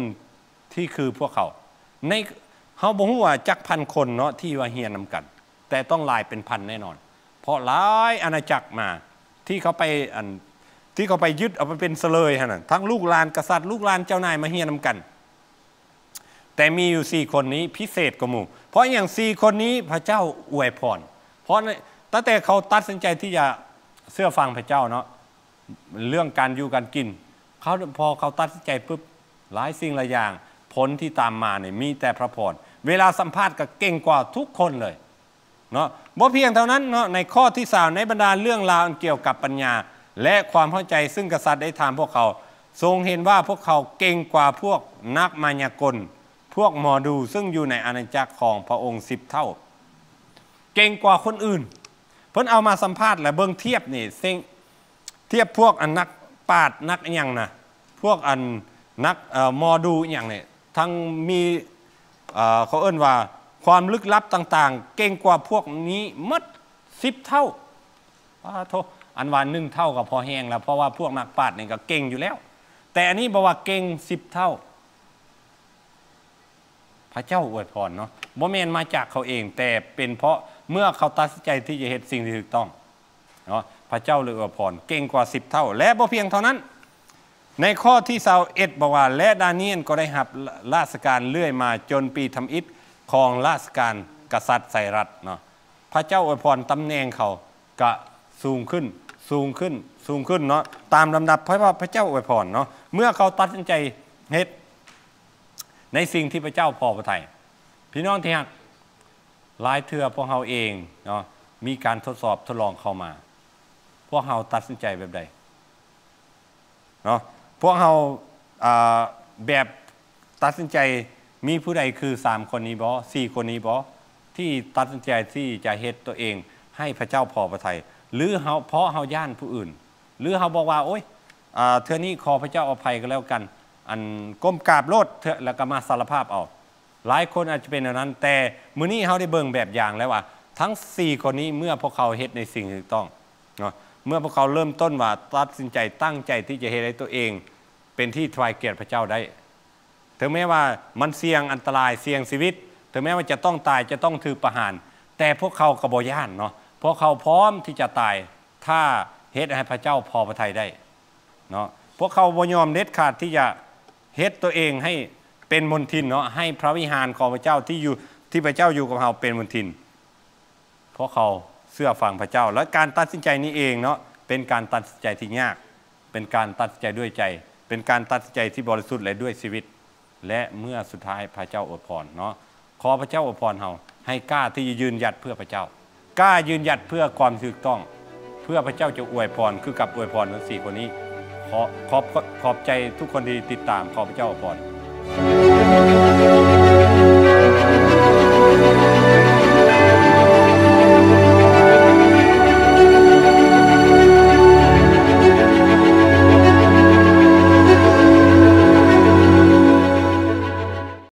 ທີ່ຄືພວກເຂົາ. ໃນ ເຮົາບໍ່ຮູ້ວ່າຈັກພັນຄົນເນາະ ທີ່ວ່າຮຽນນຳກັນ, ແຕ່ຕ້ອງຫຼາຍເປັນພັນແນ່ນອນ, ເພາະຫຼາຍອານາຈັກມາ ທີ່ເຂົາໄປ ອັນ ທີ່ເຂົາໄປຍຶດເອົາໄປເປັນສະເລີຍຫັ້ນນະ, ທັງລູກຫຼານກະສັດ, ລູກຫຼານເຈົ້ານາຍມາຮຽນນຳກັນ. ແຕ່ມີຢູ່ສີ່ຄົນນີ້ພິເສດກວ່າໝູ່. ເພາະຫຍັງສີ່ຄົນນີ້ພະເຈົ້າອວຍພອນ? ເພາະໃນ ຕັ້ງແຕ່ເຂົາຕັດສິນໃຈທີ່ຈະເຊື່ອຟັງພະເຈົ້າເນາະ, ເລື່ອງການຢູ່ການກິນ, ເຂົາ ພໍເຂົາຕັດສິນໃຈປຶບ, ຫຼາຍສິ່ງຫຼາຍຢ່າງ, ຜົນທີ່ຕາມມານີ້ມີແຕ່ພະພອນ. ເວລາສຳພາດກໍເກັ່ງກວ່າທຸກຄົນເລີຍເນາະ. ບໍ່ພຽງເທົ່ານັ້ນເນາະ, ໃນຂໍ້ທີຊາວ ໃນບັນດາເລື່ອງລາວອັນກ່ຽວກັບປັນຍາ ແລະ ຄວາມເຂົ້າໃຈ ຊຶ່ງກະສັດໄດ້ຖາມພວກເຂົາ, ຊົງເຫັນວ່າພວກເຂົາເກັ່ງກວ່າພວກນັກມາຍາກົນ, ພວກໝໍດູ ຊຶ່ງຢູ່ໃນອານາຈັກຂອງພະອົງສິບເທົ່າ, ເກັ່ງກວ່າຄົນອື່ນ. ເພິ່ນເອົາມາສຳພາດ ແລະ ເບິ່ງທຽບນີ້ ເຊິ່ງທຽບພວກອັນນັກປາດ ນັກອີ່ຫຍັງນະ, ພວກອັນນັກ ເອີ ໝໍດູອີ່ຫຍັງນີ້ ທັງມີ ເອີ ເຂົາເອີ້ນວ່າຄວາມລຶກລັບຕ່າງໆ ເກັ່ງກວ່າພວກນີ້ໝົດສິບເທົ່າ. ປາໂທ, ອັນວ່າໜຶ່ງເທົ່າກໍພໍແຮງແລ້ວ, ເພາະວ່າພວກນັກປາດນີ້ກໍເກັ່ງຢູ່ແລ້ວ, ແຕ່ອັນນີ້ບອກວ່າເກັ່ງສິບເທົ່າ. ພະເຈົ້າອວຍພອນເນາະ, ບໍ່ແມ່ນມາຈາກເຂົາເອງ, ແຕ່ເປັນເພາະເມື່ອເຂົາຕັດສິນໃຈທີ່ຈະເຮັດສິ່ງທີ່ຖືກຕ້ອງເນາະ, ພະເຈົ້າເລີຍອວຍພອນເກັ່ງກວ່າສິບເທົ່າ. ແລະ ບໍ່ພຽງເທົ່ານັ້ນ, ໃນຂໍ້ທີຊາວເອັດບອກວ່າ, ແລະ ດານຽນກໍໄດ້ຮັບລາຊະການເລື້ອຍມາຈົນປີທຳອິດຂອງລາຊະການກະສັດໄຊຣັດເນາະ. ພະເຈົ້າອວຍພອນຕຳແໜ່ງເຂົາກະສູງຂຶ້ນ, ສູງຂຶ້ນ, ສູງຂຶ້ນເນາະ, ຕາມລຳດັບ ເພາະວ່າພະເຈົ້າອວຍພອນເນາະ. ເມື່ອເຂົາຕັດສິນໃຈເຮັດໃນສິ່ງທີ່ພະເຈົ້າພໍພະໄທ. ພີ່ນ້ອງທີ່ຮັກ, ຫຼາຍເທື່ອພວກເຮົາເອງເນາະ ມີການທົດສອບທົດລອງເຂົ້າມາ, ພວກເຮົາຕັດສິນໃຈແບບໃດ? ເນາະ ພວກເຮົາ ອ່າ ແບບຕັດສິນໃຈ ມີຜູ້ໃດຄືສາມຄົນນີ້ບໍ່? ສີ່ຄົນນີ້ບໍ່? ທີ່ຕັດສິນໃຈທີ່ຈະເຮັດຕົວເອງໃຫ້ພະເຈົ້າພໍພະໄທ ຫຼື ເຮົາ ເພາະເຮົາຢ້ານຜູ້ອື່ນ ຫຼື ເຮົາບອກວ່າ ໂອ້ຍ ອ່າ ເທື່ອນີ້ຂໍພະເຈົ້າອະໄພກໍແລ້ວກັນ ອັນ ກົ້ມກາບໂລດເຖາະ ແລ້ວກໍມາສາລະພາບເອົາ. ຫຼາຍຄົນອາດຈະເປັນແນວນັ້ນ, ແຕ່ມື້ນີ້ເຮົາໄດ້ເບິ່ງແບບຢ່າງແລ້ວວ່າ ທັງສີ່ຄົນນີ້ ເມື່ອພວກເຂົາເຮັດໃນສິ່ງທີ່ຖືກຕ້ອງເນາະ, ເມື່ອພວກເຂົາເລີ່ມຕົ້ນວ່າຕັດສິນໃຈ ຕັ້ງໃຈທີ່ຈະເຮັດໃຫ້ຕົວເອງເປັນທີ່ຖວາຍກຽດພະເຈົ້າໄດ້, ເຖິງແມ້ວ່າມັນສ່ຽງອັນຕະລາຍ, ສ່ຽງຊີວິດ, ເຖິງແມ້ວ່າຈະຕ້ອງຕາຍ, ຈະຕ້ອງຖືກປະຫານ, ແຕ່ພວກເຂົາກໍບໍ່ຢ້ານເນາະ, ພວກເຂົາພ້ອມທີ່ຈະຕາຍ ຖ້າເຮັດໃຫ້ພະເຈົ້າພໍພະໄທໄດ້ເນາະ. ພວກເຂົາບໍ່ຍອມເດັດຂາດທີ່ຈະເຮັດຕົວເອງໃຫ້ເປັນມົນທິນເນາະ, ໃຫ້ພະວິຫານຂອງພະເຈົ້າທີ່ຢູ່ ທີ່ພະເຈົ້າຢູ່ກັບເຮົາເປັນມົນທິນ. ພວກເຂົາເຊື່ອຟັງພະເຈົ້າ ແລະ ການຕັດສິນໃຈນີ້ເອງເນາະ ເປັນການຕັດສິນໃຈທີ່ຍາກ, ເປັນການຕັດສິນໃຈດ້ວຍໃຈ, ເປັນການຕັດສິນໃຈທີ່ບໍລິສຸດ ແລະ ດ້ວຍຊີວິດ. ແລະ ເມື່ອສຸດທ້າຍພະເຈົ້າອວຍພອນເນາະ, ຂໍພະເຈົ້າອວຍພອນເຮົາໃຫ້ກ້າທີ່ຈະຢືນຢັດເພື່ອພະເຈົ້າ, ກ້າຢືນຢັດເພື່ອຄວາມຖືກຕ້ອງ, ເພື່ອພະເຈົ້າຈະອວຍພອນຄືກັບອວຍພອນທັງສີ່ຄົນນີ້. ຂໍ ຂອບ ຂອບໃຈທຸກຄົນທີ່ຕິດຕາມ, ຂໍພະເຈົ້າອວຍພອນ.